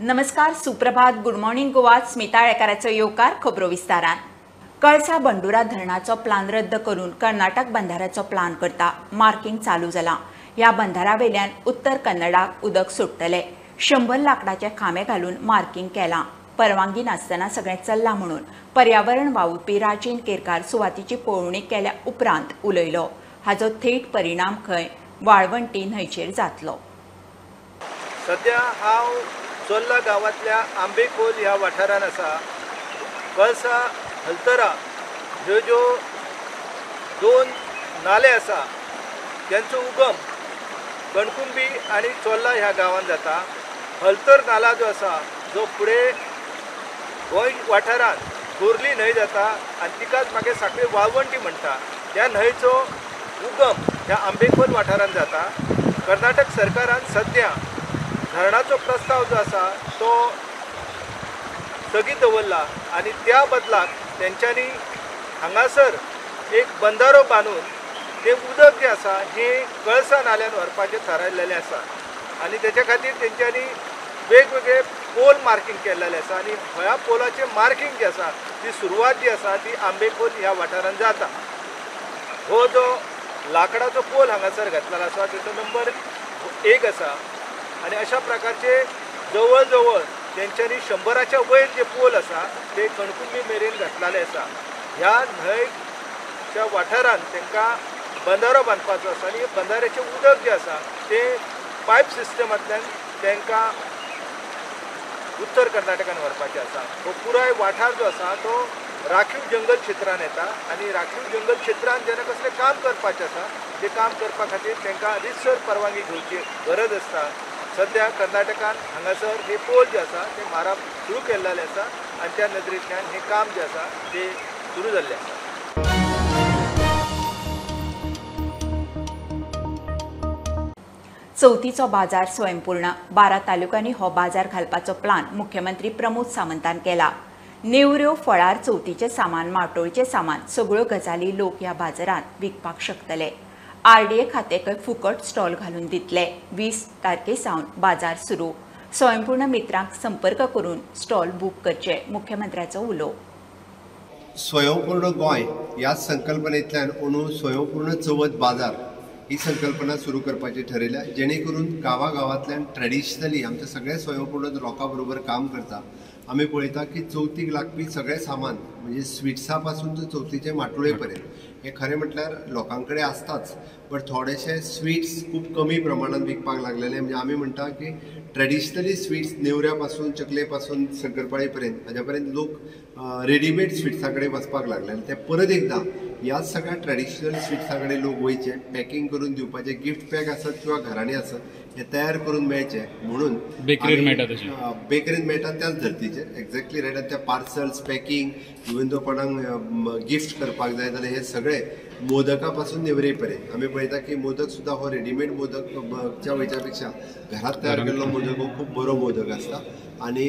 नमस्कार, सुप्रभात, good morning Goa. Smita आळेकाराचो येवकार खबरो विस्तारान. कळसा बंडुरा धरणाचो प्लान रद्द करून कर्नाटक बंधाऱ्याचो प्लान करता. मार्किंग चालू जाला. ह्या बंधारावेल्यान उत्तर कन्नडाक उदक सोडटले. 100 लाकडाचे खांबे घालून मार्किंग केलां. परवानगी नासतना सगळें चल्लां म्हणून पर्यावरण वावुरपी राजेंद्र केरकार सुवातीची पळोवणी केल्या उपरांत उलयलो. हाजो थेट परिणाम खंय वाळवंटी न्हंयचेर जातलो. सध्या हांव चोर्ला गांवांतल्या आंबेखोल ह्या वाठारांत आसा. कळसा हलतरा ह्यो ज्यो दोन नाले आसा तांचो उगम कणकुंबी आनी चोर्ला ह्या गांवांत जाता. हलतर नाला जो आसा जो फुडें गोंय वाठारांत खोर्ली न्हंय जाता आनी तिकाच मागीर साखळी वाळवंटी म्हणटा. त्या न्हंयचो उगम ह्या आंबेखोल वाठारांत जाता. कर्नाटक सरकारान सद्या धरणाचो प्रस्ताव जो आसा तो स्थगीत दवरला आनी त्या बदलाक तेंच्यांनी हांगासर एक बंधारो बांदून तें उदक जें आसा हें कळसा नाल्यान व्हरपाचें थारायलेलें आसा आनी तेच्या खातीर तेंच्यांनी वेगवेगळे पोल मार्किंग केल्लेलें आसा आनी ह्या पोलाचें मार्किंग जें आसा ती सुरवात जी आसा ती आंबेखोल ह्या वाठारांत जाता. हो जो लाकडाचो पोल हांगासर घातलेलो आसा तेचो नंबर 1 आसा आनी अशा प्रकारचे जवळ जवळ तेंच्यांनी 100च्या वयर जे पोल आसा ते कणकुंबी मेरेन घातलेले आसा. ह्या न्हंयच्या वाठारांत तांकां बंधारो बांदपाचो आसा आनी बंधाऱ्याचें उदक जें आसा तें पायप सिस्टमांतल्यान तांकां उत्तर कर्नाटकान व्हरपाचें आसा. हो पुराय वाठार जो आसा तो राखीव जंगल क्षेत्रान येता आनी राखीव जंगल क्षेत्रान जेन्ना कसलें काम करपाचें आसा तें काम करपा खातीर तांकां रितसर परवानगी घेवची गरज आसता. सद्या कर्नाटकान हांगासर हे पोल जे आसा ते मारप सुरू केल्लेले आसा आनी त्या नदरेंतल्यान हें काम जें आसा तें सुरू जाल्लें आसा. चवथीचो बाजार स्वयंपूर्ण. 12 तालुक्यांनी हो बाजार घालपाचो प्लान मुख्यमंत्री प्रमोद सावंतान केला. नेवऱ्यो, फळार, चवथीचें सामान, माटोळचें सामान सगळ्यो गजाली लोक ह्या बाजारांत विकपाक शकतले. आरडीए खातेकय फुकट स्टॉल घालून दितले. 20 तारखे सावन बाजार सुरू. स्वयंपूर्ण मित्रांक संपर्क करून स्टॉल बूक करचे, मुख्यमंत्र्याचो उलो. स्वयंपूर्ण गोंय ह्या संकल्पनेंतल्यान अंदू स्वयंपूर्ण चवथ बाजार ही संकल्पना सुरू करपाची ठरयल्या, जेणे करून गांवागांवांतल्यान ट्रेडिशनली आमचे सगळे स्वयंपूर्ण लोकां बरोबर काम करता. आमी पळयता की चवथीक लागपी सगळें सामान म्हणजे स्विट्सा पासून ते चवथीचे माटोळे पर्यंत हें खरें म्हटल्यार लोकां कडेन आसताच, बट थोडेशे स्विट्स खूब कमी प्रमाणान विकपाक लागलेले. म्हणजे आमी म्हणटा की ट्रेडिशनली स्विट्स नेवऱ्या पासून, चकले पासून, शंकरपाळी पर्यंत हाज्या पर्यंत लोक रेडीमेड स्विट्सा कडेन वचपाक लागले. ते परत एकदां ह्या सगळ्या ट्रेडिशनल स्विट्सा कडेन लोक वयचे, पॅकिंग करून दिवपाचे, गिफ्ट पॅक आसत किंवा घरांनी आसत हे तयार करून मेळचे म्हणून बेकरीन मेळटा, तशें बेकरीन मेळटा त्याच धर्तीचेर एक्झॅक्टली रायट. आनी त्या पार्सल्स पॅकिंग इवन दो कोणाक गिफ्ट करपाक जाय जाल्यार हे सगळे मोदका पासून नेवरे पर्यंत आमी पळयता की मोदक सुद्दां हो रेडीमेड मोदकच्या वयच्या पेक्षा घरांत तयार केल्लो मोदक हो खूब बरो मोदक आसता. आनी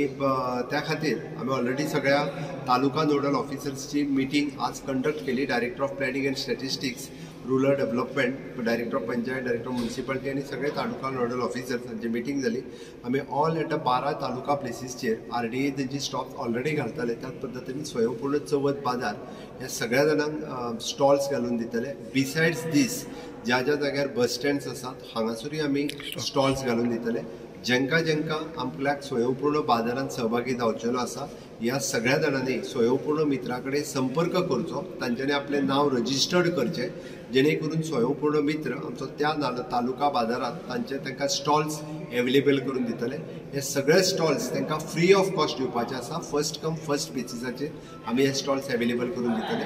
त्या खातीर आमी ऑलरेडी सगळ्या तालुका नोडल ऑफिसर्सची मिटींग आज कंडक्ट केली. Director of planning and statistics, rural development, director of panchayat, director of municipality आनी सगळे तालुका नोडल ऑफिसर्स हांची मिटींग जाली. आमी ऑल एट 12 तालुका प्लेसीसचेर आरडीए तेंची स्टॉप्स ऑलरेडी घालताले त्याच पद्दतीन स्वयंपूर्ण चवथ बाजार ह्या सगळ्या जाणांक स्टॉल्स घालून दितले. बिसायड्स दीस ज्या ज्या जाग्यार बस स्टँड्स आसात हांगासरूय आमी स्टॉल्स घालून दितले. जेंका जेंका आपल्याक स्वयंपूर्ण बाजारांत सहभागी जावचेलो आसा ह्या सगळ्या जाणांनी स्वयंपूर्ण मित्रा कडेन संपर्क करचो, तांच्यांनी आपलें नांव रजिस्टर्ड करचें, जेणे करून स्वयंपूर्ण मित्र आमचो त्या तालुका बाजारांत तांचे तांकां स्टॉल्स एवेलेबल करून दितले. हे सगळे स्टॉल्स तांकां फ्री ऑफ कॉस्ट दिवपाचे आसा. फर्स्ट कम फर्स्ट बेसिसाचेर आमी हे स्टॉल्स एवेलेबल करून दितले.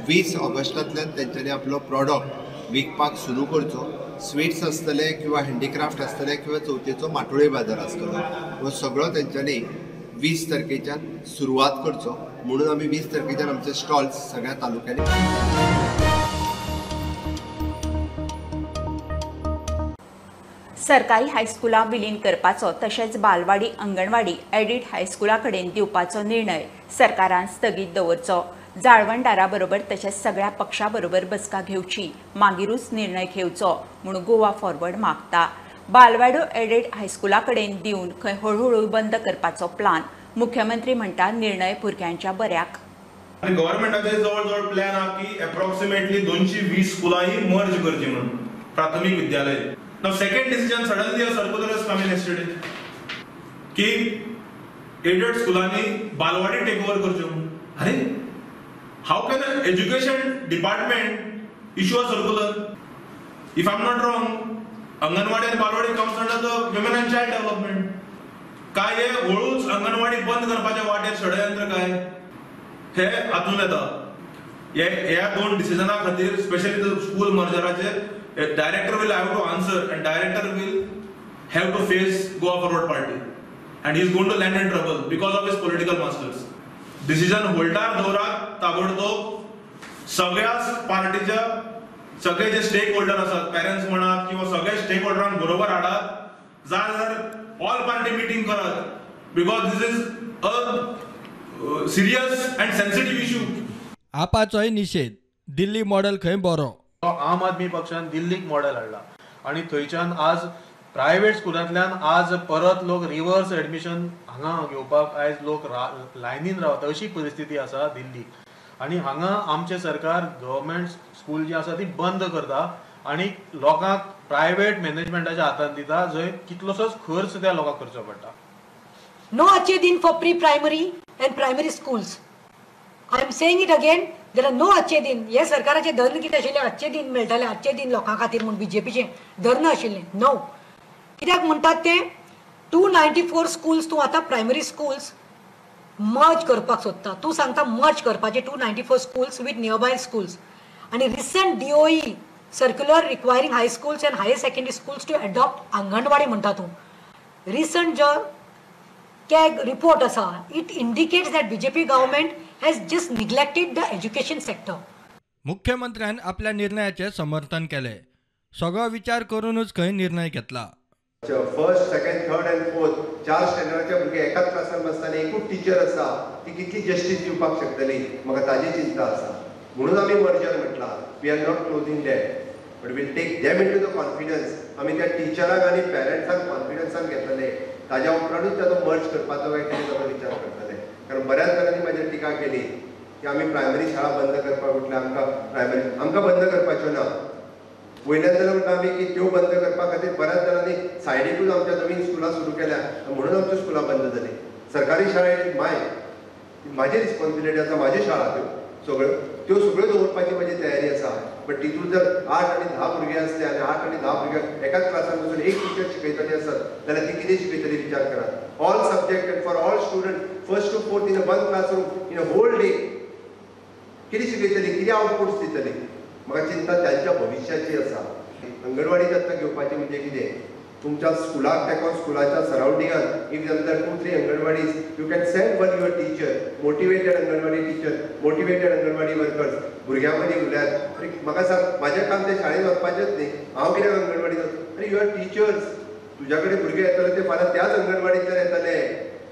20 ऑगस्टांतल्यान तेंच्यांनी आपलो प्रॉडक्ट विकपाक सुरू करचो. स्विट्स आसतले किंवा हँडीक्राफ्ट आसतले किंवा चवथीचो माटोळे बाजार आसतलो, हो सगळो तेंच्यांनी 20 तारखेच्यान सुरवात करचो म्हणून आमी 20 तारखेच्यान आमचे स्टॉल्स सगळ्या तालुक्यांनी. सरकारी हायस्कुलां विलीन करपाचो तशेंच बालवाडी, अंगणवाडी एडिट हायस्कुला कडेन दिवपाचो निर्णय सरकारान स्थगीत दवरचो. जाळवणदारा बरोबर तशेंच सगळ्या पक्षा बरोबर बसका घेवची, मागीरूच निर्णय घेवचो म्हूण गोवा फॉरवर्ड मागता. बालवाडो एडेड हायस्कुला कडेन दिवन खंय हळूहळू बंद करपाचो प्लान. मुख्यमंत्री म्हणटा निर्णय भुरग्यांच्या बऱ्याक. आनी गव्हर्मेंटाचे जवळ जवळ प्लॅन आहा की एप्रॉक्सिमेटली 220 स्कुलां ही मर्ज करची म्हणून प्राथमीक विद्यालय. Now second decision, suddenly a circular has come in yesterday की एडेड स्कुलांनी बालवाडी टेक ओव्हर करच्यो म्हणून. अरे how can education department issue a circular? If I am not wrong, anganwadi आनी balwadi comes under the women and child development. काय हे हळूच अंगणवाडी बंद करपाच्या वाटेर षडयंत्र काय हे हातून येता. ह्या दोन डिसिजना खातीर स्पेशली स्कूल मर्जराचेर director will have to answer and director will have to face Goa Forward Party and he is going to land in trouble because of his political masters. Decision holder दवरात ताबडतोब. सगळ्याच पार्टीच्या सगळे जे stake holder आसात, parents म्हणात किंवा सगळे stake होल्डरांक बरोबर हाडात, जाल्यार ऑल पार्टी मिटींग करात, because this is a serious and sensitive issue. आपाचोय निशेध. दिल्ली मॉडेल खंय बरो. आम आदमी पक्षान दिल्लीक मॉडेल हाडला आनी थंयच्यान आज प्रायवेट स्कुलांतल्यान आज परत लोक रिवर्स एडमिशन हांगा घेवपाक आयज लोक लायनीन रावता अशी परिस्थिती आसा दिल्लीक. आनी हांगा आमचें सरकार गव्हर्मेंट स्कूल जी आसा ती बंद करता आनी लोकांक प्रायवेट मॅनेजमेंटाच्या हातांत दिता, जंय कितलोसोच खर्च त्या लोकांक करचो पडटा. No Achhe Din for pre primary and primary schools. I am saying it again, there are no Achhe Din. हे सरकाराचें धर्ण कितें आशिल्लें? अच्छे दिन मेळटाले, अच्छे दिन लोकां खातीर म्हूण बीजेपीचें धर्ण आशिल्लें. नो, कित्याक म्हणटात ते 294 स्कूल्स तूं आतां प्रायमरी स्कूल्स मर्ज करपाक सोदता. तूं सांगता मर्ज करपाचें 294 स्कूल्स विथ नियरबाय स्कूल्स. आनी recent DOE circular requiring high schools and higher secondary schools to adopt anganwadi म्हणटा तूं. रिसंट जो कॅग रिपोर्ट आसा, it indicates that BJP government has just neglected the education sector. मुख्यमंत्र्यान आपल्या निर्णयाचे समर्थन केले. सगळो विचार करूनच खंय निर्णय घेतला. First, second, third and fourth 4 स्टँडर्डाचे भुरगे एकाच क्लासान बसता आनी एकूच टिचर आसा, ती कितली जस्टीस दिवपाक शकतली म्हाका ताजी चिंता आसा. म्हणून आमी merger म्हटलां. We are not closing that, but we'll take them into the confidence. आमी त्या टिचरांक आनी पेरंट्सांक कॉन्फिडन्सान घेतले, ताज्या उपरांतूच ताचो मर्ज करपाचो काय कितें ताचो विचार करतले. कारण बऱ्याच जाणांनी म्हाजेर टिका केली की आमी प्रायमरी शाळा बंद करपाक म्हटल्यार आमकां प्रायमरी आमकां बंद करपाच्यो ना. वयल्यान जाल्यार म्हणटा आमी की त्यो बंद करपा खातीर बऱ्याच जाणांनी सायडीकूच आमच्या नवीन स्कुलां सुरू केल्या, म्हणून आमच्यो स्कुलां बंद जालीं. सरकारी शाळा म्हाजी रिस्पॉन्सिबिलिटी आसा, म्हाज्यो शाळा त्यो सगळ्यो त्यो सगळ्यो दवरपाची म्हाजी तयारी आसा. बट तितून जर 8 आनी 10 भुरगे आसले आनी 8 आनी 10 भुरग्यांक एकाच क्लासान बसून एक टिचर शिकयतली आसत जाल्यार ती कितें शिकयतली विचार करात. All subject and for all student 1st to 4th in a one classroom in a whole day कितें शिकयतली, कितें आवटपुट्स दितली? म्हाका चिंता तांच्या भविश्याची आसा. अंगणवाडी दत्तक घेवपाची म्हणजे कितें, तुमच्या स्कुलाक तेंकोन स्कुलाच्या सरावंडिंगान if there are 2-3 anganwadis, you can send one your teacher, motivated anganwadi teacher, motivated anganwadi workers. भुरग्यां मदीं उलयात. आनी म्हाका सांग, म्हाजें काम तें शाळेंत वचपाचेंच न्ही, हांव कित्याक अंगणवाडीत वच? आनी you are teachers, तुज्या कडेन भुरगे येतले ते फाल्यां त्याच अंगणवाडींतल्यान येतले,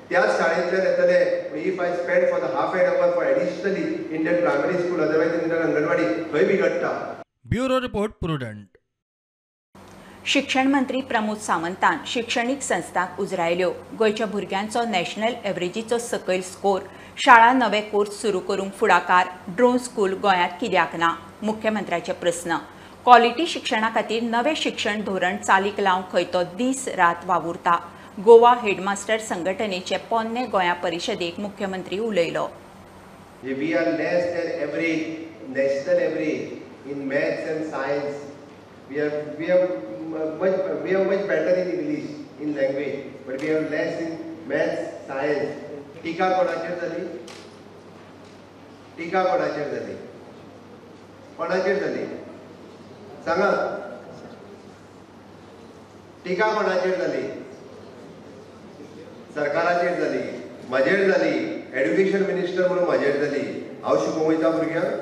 त्याच शाळेंतल्यान येतले. If I spend for the half an hour for additionally in that primary school, otherwise in that anganwadi खंय बिगडटा. Bureau report, Prudent. शिक्षण मंत्री प्रमोद सावंतान शिक्षणीक संस्थांक उजरायल्यो. गोंयच्या भुरग्यांचो नॅशनल एव्हरेजीचो सकयल स्कोर, शाळा नवे कोर्स सुरू करूंक फुडाकार, ड्रोन स्कूल गोंयांत कित्याक ना, मुख्यमंत्र्याचे प्रस्न. क्वॉलिटी शिक्षणा खातीर नवें शिक्षण धोरण चालीक लावंक खंय तो दीस रात वावुरता. गोवा हेडमास्टर संघटनेचे पोन्ने गोंया परिशदेक मुख्यमंत्री उलयलो. We are less than average, national average in maths and science. We are much better in English, in language, but we have less in maths, science. टीका कोणाचेर जाली? टीका कोणाचेर जाली? कोणाचेर जाली? सांगा. टीका कोणाचेर जाली? सरकाराचेर जाली, म्हाजेर जाली. एड्युकेशन मिनिस्टर म्हणून म्हाजेर जाली. हांव शिकोवंक वयता भुरग्यांक,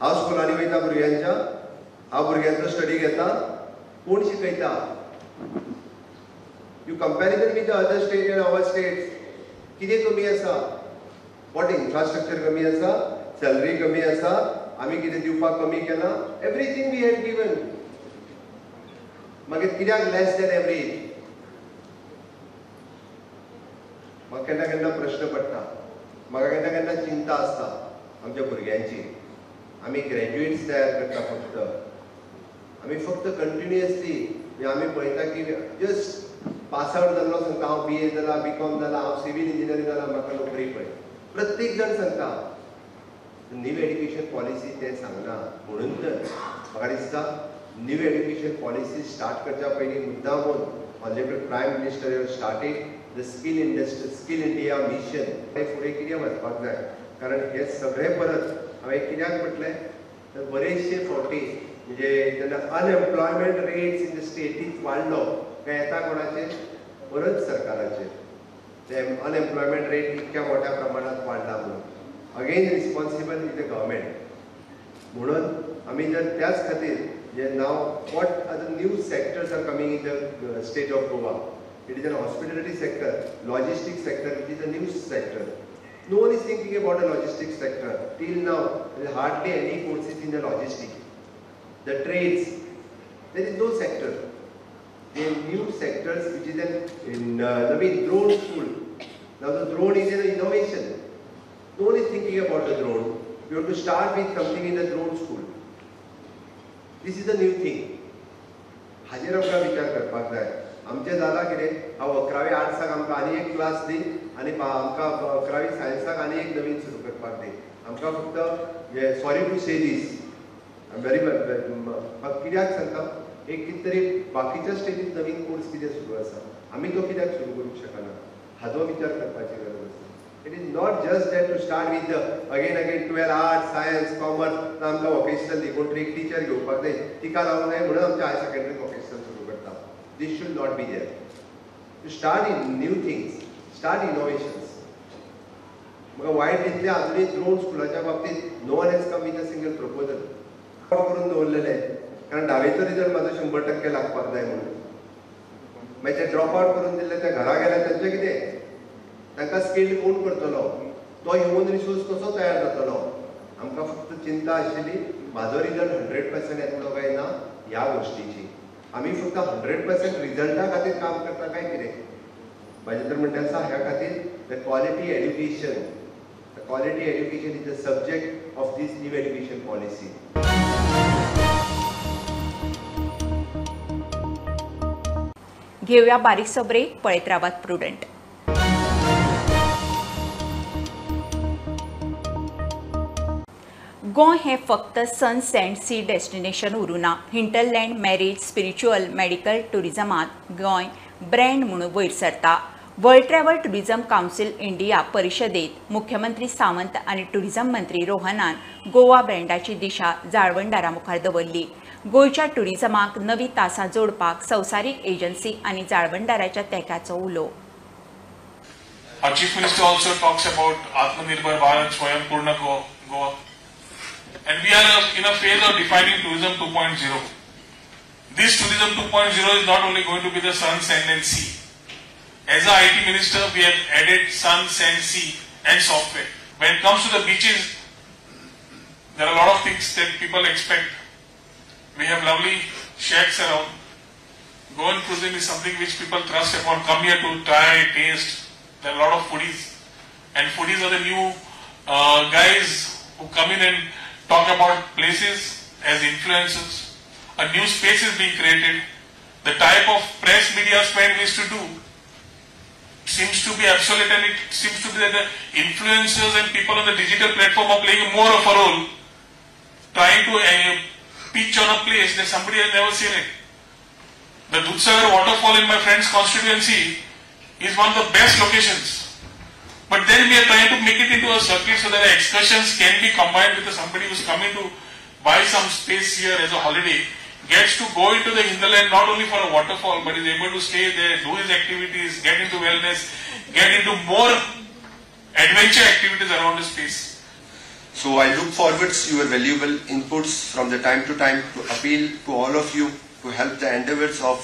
हांव स्कुलांनी वयता भुरग्यांच्या, हांव भुरग्यांचो स्टडी घेता. कोण शिकयता? You comparison with other state and our states कितें कमी आसा? What infrastructure कमी आसा, सॅलरी कमी आसा, आमी कितें दिवपाक कमी केलां? Everything we have given. मागीर कित्याक लेस दॅन एवरेज? म्हाका केन्ना केन्ना प्रश्न पडटा, म्हाका केन्ना केन्ना चिंता आसता आमच्या भुरग्यांची. आमी ग्रॅज्युएट्स तयार करता फक्त, आमी फक्त कंटिन्युअसली आमी पळयता की जस्ट पास आवट जाल्लो सांगता हांव बी ए जाला, बी कॉम जाला, हांव सिवील इंजिनियरींग जाला, म्हाका नोकरी पळय. प्रत्येक जाण सांगता. न्यू एड्युकेशन पॉलिसी तें सांगना. म्हणून तर म्हाका दिसता न्यू एड्युकेशन पॉलिसी स्टार्ट करच्या पयलीं मुद्दामून honourable prime minister have started the skill industry, skill India mission. फुडें कितें वचपाक जाय, कारण हे सगळें परत हांवें कित्याक म्हटलें तर बरेचशे फावटी म्हणजे जेन्ना अनएम्प्लॉयमेंट रेट्स इन the स्टेटींत वाडलो काय येता कोणाचेर? परत सरकाराचेर. ते अनएम्प्लॉयमेंट रेट इतक्या मोठ्या प्रमाणात वाडला म्हणून again responsible is the government. म्हणून आमी जर त्याच खातीर जे now what are the new sectors are coming in the state of Goa, it is an hospitality sector, logistic sector, which is a new sector. No one is thinking about the logistics sector. Till now, there is hardly any courses in the logistics. The trades, there is no sector. The new sectors, which is an in drone school. Now the drone is an innovation. No one is thinking about the drone. You have to start with something in the drone school. This is the new thing. हाजेर आमकां विचार करपाक जाय. आमचें जालां कितें, हांव 11वी आर्ट्साक आमकां आनी एक क्लास दी आनी आमकां 11वी सायन्साक आनी एक नवीन सुरू करपाक दी. आमकां फक्त sorry to say this, I am very कित्याक सांगता, एक कितें तरी बाकीच्या स्टेटींत नवीन कोर्स कितें सुरू आसा, आमी तो कित्याक सुरू करूंक शकना, हाजो विचार करपाची गरज आसा. It is not just that to start with again again 12 arts, science, commerce. आमकां वोकेशनल दी, कोण तरी एक टिचर घेवपाक जाय, तिका लावंक जाय म्हणून आमच्या हायर सेकेंडरीक वोकेशनल सुरू करता. This should not be there. To start in new things, start innovations. म्हाका वायट दिसलें अजुनूय ड्रोन स्कुलाच्या बाबतींत no one has come with a single proposal. करून दवरलेलें, कारण 10वेचो रिजल्ट म्हाजो 100% लागपाक जाय म्हणून. मागीर ते ड्रॉप आवट करून दिल्ले ते घरा गेले, तांचें कितें? तांकां स्किल्ड कोण करतलो? तो ह्युमन रिसोर्स कसो तयार जातलो? आमकां फक्त चिंता आशिल्ली म्हाजो रिजल्ट 100% येतलो काय ना ह्या गोश्टीची. आमी फक्त 100% रिजल्टा खातीर काम करता काय कितें? म्हाजें तर म्हणणें आसा ह्या खातीर the quality education, the quality education is the subject of this new education policy. घेऊया बारीकसो ब्रेक, पळयत रावात प्रुडंट. गोंय हें फक्त सन सँड सी डेस्टिनेशन उरूं ना, हिंटरलँड मॅरेज, स्पिरिच्युअल, मेडिकल टुरिजमांत गोंय ब्रँड म्हणून वयर सरता. World travel tourism council India परिशदेत मुख्यमंत्री सावंत आनी टुरिझम मंत्री रोहनान गोवा ब्रँडाची दिशा जाळवणदारा मुखार दवरली. गोंयच्या टुरिझमाक नवी तासां जोडपाक संवसारीक एजन्सी आनी जाळवणदाराच्या तेंक्याचो उलो. Our Chief Minister also talks about Atmanirbhar Bharat, Swayam Purna Goa. And we are in a phase of defining tourism 2.0. This tourism 2.0 is not only going to be the sun, sand and sea. As an IT minister, we have added sun, sand, sea and software. When it comes to the beaches, there are a lot of things that people expect. We have lovely shacks around. Goan cuisine is something which people trust upon, come here to try, taste. There are a lot of foodies. And foodies are the new guys who come in and talk about places as influencers. A new space is being created. The type of press media spend we used to do seems to be obsolete, and it seems to be that the influencers and people on the digital platform are playing more of a role, trying to pitch on a place that somebody has never seen it. The Dudhsagar waterfall in my friend's constituency is one of the best locations. But then we are trying to make it into a circuit so that the excursions can be combined with somebody who is coming to buy some space here as a holiday, gets to go into the hinterland not only for a waterfall, but is able to stay there, do his activities, get into wellness, get into more adventure activities around the space. So I look forward to your valuable inputs from the time to time to appeal to all of you to help the endeavors of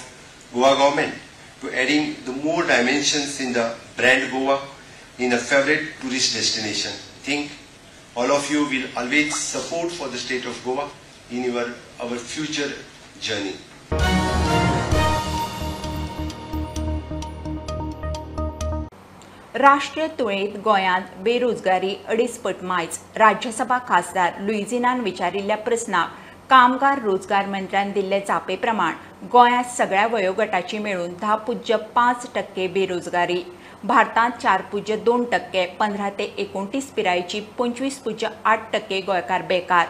Goa government to adding the more dimensions in the brand Goa in a favorite tourist destination. Think all of you will always support for the state of Goa in our future journey. राष्ट्रीय तुळेंत गोंयांत बेरोजगारी 2.5 पट मायज. राज्यसभा खासदार लुईझिनान विचारिल्ल्या प्रस्नाक कामगार रोजगार मंत्र्यान दिल्ले जापे प्रमाण गोंयांत सगळ्या वयोगटाची मेळून 10.5% बेरोजगारी, भारतांत 4.2%, 15 ते 29 पिरायेची 25.8% गोंयकार बेकार.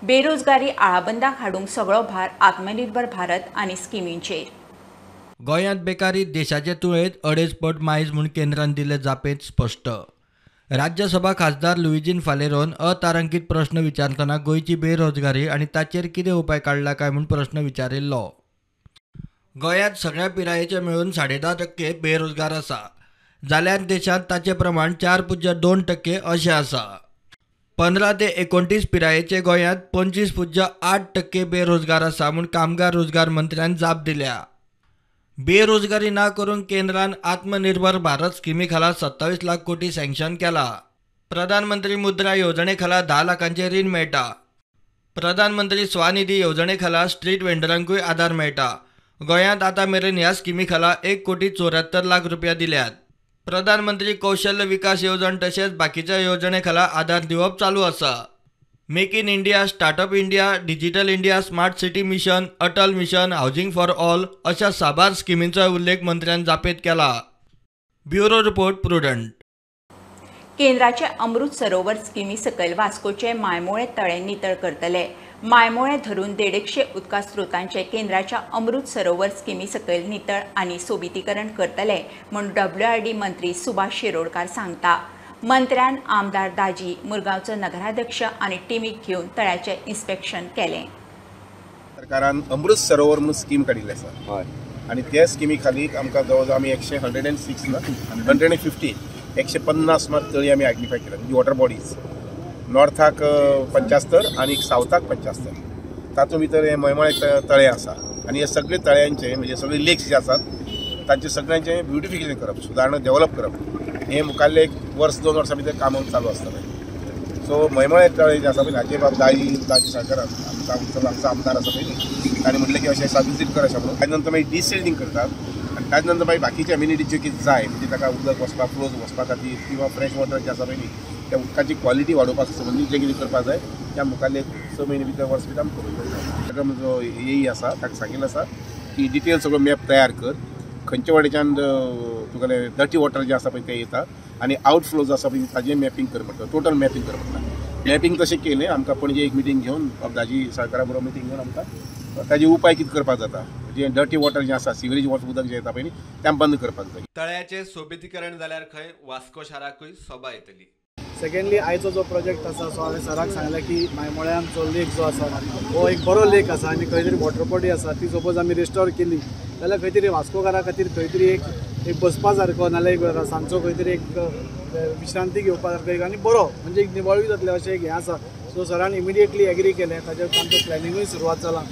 बेरोजगारी आळाबंदाक हाडूंक सगळो भार आत्मनिर्भर भारत आनी स्किमींचेर. गोंयांत बेकारी देशाचे तुळेंत 2.5 पट मायज म्हूण केंद्रान दिल्ले जापेंत स्पश्ट. राज्यसभा खासदार लुईझिन फालेरोन अतारांकीत प्रश्न विचारतना गोंयची बेरोजगारी आनी ताचेर कितें उपाय काडला काय म्हूण प्रश्न विचारिल्लो. गोंयांत सगळ्या पिरायेचे मेळून 10.5% बेरोजगार आसा, जाल्यार देशांत ताचें प्रमाण 4.2% अशें आसा. 15 ते 29 पिरायेचे गोंयांत 25.8% बेरोजगार आसा म्हूण कामगार रोजगार मंत्र्यान जाप दिल्या. बेरोजगारी ना करूंक केंद्रान आत्मनिर्भर भारत स्किमी खाला 27 लाख कोटी सँक्शन केला. प्रधानमंत्री मुद्रा येवजणे खाला 10 लाखांचें रीण मेळटा. प्रधानमंत्री स्वनिधी येवजणे खाला स्ट्रीट वेंडरांकूय आदार मेळटा. गोंयांत आतां मेरेन ह्या स्किमी खाला 1,74,00,000 रुपया दिल्यात. प्रधानमंत्री कौशल्य विकास येवजण तशेंच बाकीच्या येवजणे खाला आदार दिवप चालू आसा. Make in India, startup India, digital India, smart city mission, Atal mission, housing for all अशा साबार स्किमींचो उल्लेख मंत्र्यान जापेंत केला. Bureau report, Prudent. केंद्राचे अमृत सरोवर स्किमी सकयल वास्कोचे मायमोळे तळें नितळ करतले. मायमोळे धरून 150 उदका स्रोतांचे केंद्राच्या अमृत सरोवर स्किमी सकयल नितळ आनी सोबितीकरण करतले म्हूण WRD मंत्री सुभाष शिरोडकार सांगता. मंत्र्यान आमदार दाजी, मुरगांवचो नगराध्यक्ष आनी टिमीक घेवन तळ्याचें इन्स्पेक्शन केलें. सरकारान अमृत सरोवर म्हणून स्कीम काडिल्ली आसा आनी त्या स्किमी खाली आमकां जवळ जवळ आमी 106 ना 150 150 सुमार तळी आमी आयडेंटिफाय केल्या, म्हणजे वॉटर बॉडीज. नॉर्थाक 75 आनी सावथाक 75, तातूंत भितर हे मयमळे तळे आसा आनी हे सगळे तळ्यांचे म्हणजे सगळे लेक्स जे आसात तांचे सगळ्यांचे ब्युटिफिकेशन करप, सुदारणा डेव्हलप करप हे मुखाल्ले 1 वर्स 2 वर्सां भितर काम चालू आसतलें. सो मयमळे तळे जे आसा पळय हाचे बाब दाजी सरकारान आमचो आमदार आसा पळय न्ही, ताणें म्हटलें की अशें विजीट कर अशें म्हणून. ताजे नंतर मागीर डिसिल्टींग करतात आनी ताजे नंतर मागीर बाकीचे एम्युनिटी ज्यो कितें जाय म्हणजे ताका उदक वचपाक, फ्लोज वचपा खातीर किंवा फ्रेश वॉटर जें आसा पळय न्ही त्या उदकाची क्वॉलिटी वाडोवपाक संबंदीत जें कितें करपाक जाय त्या मुखाल्ले 6 म्हयने भितर वर्स भितर आमी करूंक जाय. ताका म्हजो एई आसा ताका सांगिल्लें आसा की डिटेल सगळो मॅप तयार कर, खंयच्या वाटेच्यान तुगेलें डर्टी वॉटर जें आसा पळय तें येता आनी आउटफ्लो जो आसा पळय ताजें मॅपिंग कर पडटा, टोटल मॅपिंग कर पडटा. मॅपिंग तशें केलें आमकां पणजे एक मिटींग घेवन दाजी सरकारा बरोबर मिटींग घेवन आमकां ताजे उपाय कितें करपाक जाता, जें डर्टी वॉटर जें आसा सिवरेज वॉटर उदक जें येता पळय न्ही तें बंद करपाक जाय. तळ्याचें सोबितीकरण जाल्यार खंय वास्को शाराकूय सोबा येतली. सेकेंडली आयचो जो प्रोजेक्ट आसा सो हांवें सराक सांगलें की मायमोळ्यान जो लेक जो आसा हो एक बरो लेक आसा आनी खंय तरी वॉटर बॉडी आसा ती सपोज आमी रिस्टोर केली जाल्यार खंय तरी वास्कोकारा खातीर खंय तरी एक बसपा सारको नाल्यार एक सांजचो खंय तरी एक विश्रांती घेवपा सारको एक आनी बरो म्हणजे एक निवळूय जातलें अशें एक हें आसा. सो सरान इमिडिएटली एग्री केलें, ताजेर तांचो प्लॅनिंगूय सुरवात जाला.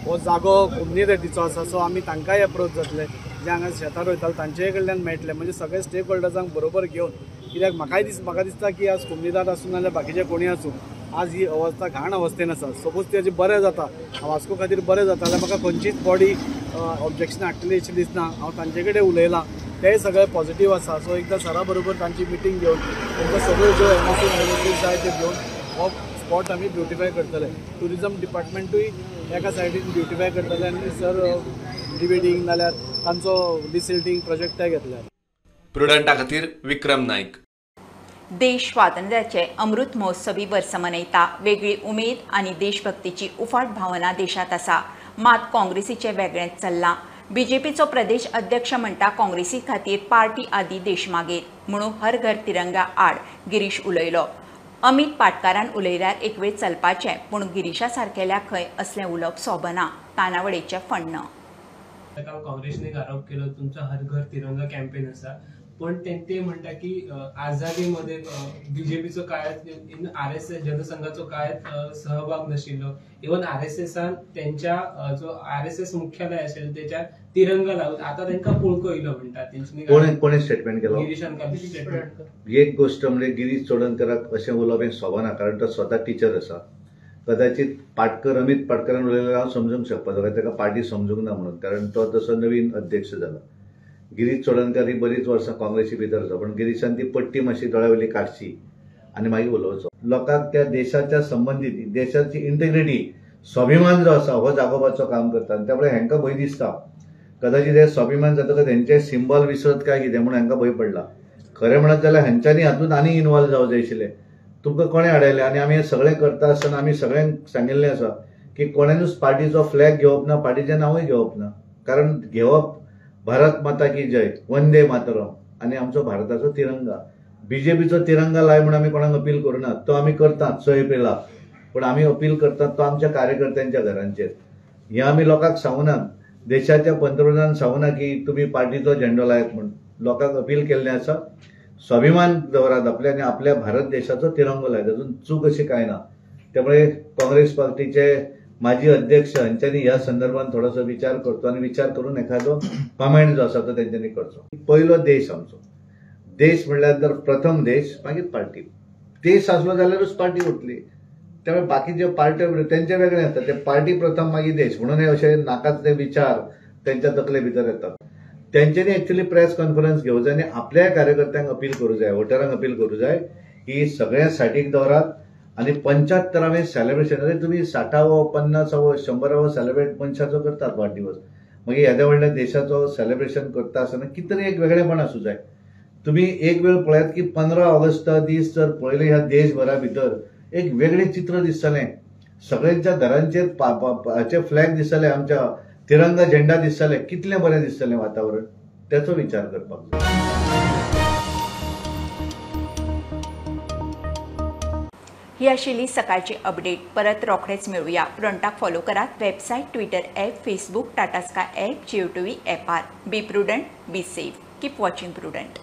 हो जागो कोम्युनिटीचो आसा सो आमी तांकांय एप्रोच जातले, जे हांगा शेतां रोयताले तांचेय कडल्यान मेळटलें, म्हणजे सगळे स्टेक होल्डर्सांक बरोबर घेवन. कित्याक म्हाका दिसता की आज कोमुनिदाद आसूं नाल्यार बाकीचे कोणूय आसूं आज ही अवस्था घाण अवस्थेन आसा. सपोज तेजें बरें जाता वास्को खातीर बरें जाता जाल्यार म्हाका खंयचीच बॉडी ऑब्जेक्शन हाडटली अशें दिसना. हांव तांचे कडेन उलयलां, तेय सगळे पॉझिटीव आसा. सो एकदां सरा बरोबर तांची मिटींग घेवन तांकां सगळ्यो ज्यो एनओसी जाय त्यो घेवन हो स्पॉट आमी ब्युटिफाय करतले. ट्युरिजम डिपार्टमेंटूय एका सायडीन ब्युटिफाय करतले आनी सर डिबेटींग नाल्यार तांचो डिसिल्टींग प्रोजेक्टय घेतले. प्रुडंटा खातीर विक्रम नायक. देश स्वातंत्र्याचे अमृत महोत्सवी वर्स मनयता. वेगळी उमेद आनी देशभक्तीची उफाट भावना देशांत आसा. मात काँग्रेसीचें वेगळेंच चल्लां. बीजेपीचो प्रदेश अध्यक्ष म्हणटा काँग्रेसी खातीर पार्टी आदी देश मागीर म्हणून हर घर तिरंगा आड गिरीश उलयलो. अमित पाटकारान उलयल्यार एक वेळ चलपाचें, पूण गिरीशा सारकेल्या खंय असलें उलोवप सोबना. तानावडेचें फण्ण. काँग्रेसने आरोप केलो तुमचो हर घर तिरंगा कॅम्पेन आसा, पण ते म्हणटा की आझादीमध्ये बीजेपीचो काय आरएसएस जनसंघाचो काय सहभाग नाशिल्लो. इवन आरएसएसान त्यांच्या जो आरएसएस मुख्यालय आशिल्लें त्याच्यात तिरंगा लावून आता तांकां पुळको येयलो म्हणटा. कोणे कोणे स्टेटमेंट केलो? गिरीशान स्टेटमेंट. एक गोष्ट म्हणजे गिरीश चोडणकराक अशें उलोवप हें सोबना, कारण तो स्वता टिचर आसा. कदाचित पाटकर अमित पाटकरान उलयल्यार हांव समजूंक शकपाचो, कारण ताका पार्टी समजूंक ना म्हणून, कारण तो तसो नवीन अध्यक्ष जाला. गिरीश चोडणकर ही बरीच वर्सां काँग्रेसी भितर आसा, पण गिरीशान ती पट्टी मातशी दोळ्या वयली काडची आनी मागीर उलोवचो. लोकांक त्या देशाच्या संबंदीत देशाची इंटेग्रिटी, स्वाभिमान जो आसा हो जागोवपाचो काम करता आनी त्यामुळे हांकां भंय दिसता. कदाचित हे स्वाभिमान जातकच हेंचे सिंबॉल विसरत काय कितें म्हणून हांकां भंय पडला. खरें म्हणत जाल्यार हांच्यांनी हातूंत आनी इनवॉल्व जावं जाय आशिल्लें. तुमकां कोणें आडयलें? आनी आमी हें सगळें करता आसतना आमी सगळ्यांक सांगिल्लें आसा की कोणेनूच पार्टीचो फ्लॅग घेवप ना, पार्टीचें नांवूय घेवप ना. कारण घेवप भारत माता की जय, वंदे मातरम आनी आमचो भारताचो तिरंगा. बीजेपीचो तिरंगा लाय म्हूण आमी कोणाक अपील करुना, तो आमी करतात 6 एप्रिलाक, पण आमी अपील करतात तो आमच्या कार्यकर्त्यांच्या घरांचेर. हें आमी लोकांक सांगूना, देशाच्या पंतप्रधान सांगूना की तुमी पार्टीचो झेंडो लायात म्हूण. लोकांक अपील केल्लें आसा, स्वाभिमान दवरात आपल्या आनी आपल्या भारत देशाचो तिरंगो लायात. अजून चूक अशी कांय ना. त्यामुळे काँग्रेस पार्टीचे माजी अध्यक्ष हांच्यांनी ह्या संदर्भात थोडोसो विचार करचो आनी विचार करून एखादो कमेंट जो आसा तो तेंच्यांनी करचो. पयलो देश आमचो, देश म्हणल्यार तर प्रथम देश, मागीर पार्टी. देश आसलो जाल्यारूच पार्टी उरतली. त्यामुळे बाकीचे पार्ट्यो तेंचे वेगळे आसता, ते पार्टी प्रथम मागीर देश. म्हणून हे अशे नाकाच ते विचार तेंच्या तकले भितर येतात. तेंच्यांनी एक्चुअली प्रेस कॉन्फरन्स घेवं जाय आनी आपल्या कार्यकर्त्यांक अपील करूं जाय, वोटरांक अपील करूं जाय की सगळ्या साठीक दवरात आनी 75वें सेलिब्रेशन. अरे तुमी 60वो 50वो 100वो सेलिब्रेट मनशाचो करतात वाडदिवस, मागीर येद्या व्हडल्या देशाचो सेलिब्रेशन करता आसतना कितें तरी एक वेगळेपण आसूं जाय. तुमी एक वेळ पळयात की 15 ऑगस्ट दीस जर पळयले ह्या देशभरा भितर एक वेगळें चित्र दिसतलें. सगळ्यांच्या घरांचेर हाचे फ्लॅग दिसतले, आमच्या तिरंगा झेंडा दिसतले, कितलें बरें दिसतलें वातावरण. त्याचो विचार करपाक जाय. ही आशिल्ली सकाळची अपडेट. परत रोखडेच मेळुया. प्रुडंटाक फॉलो करात website, Twitter app, Facebook, Tata Sky app, Jio TV ॲपार. Be prudent, be safe, keep watching Prudent.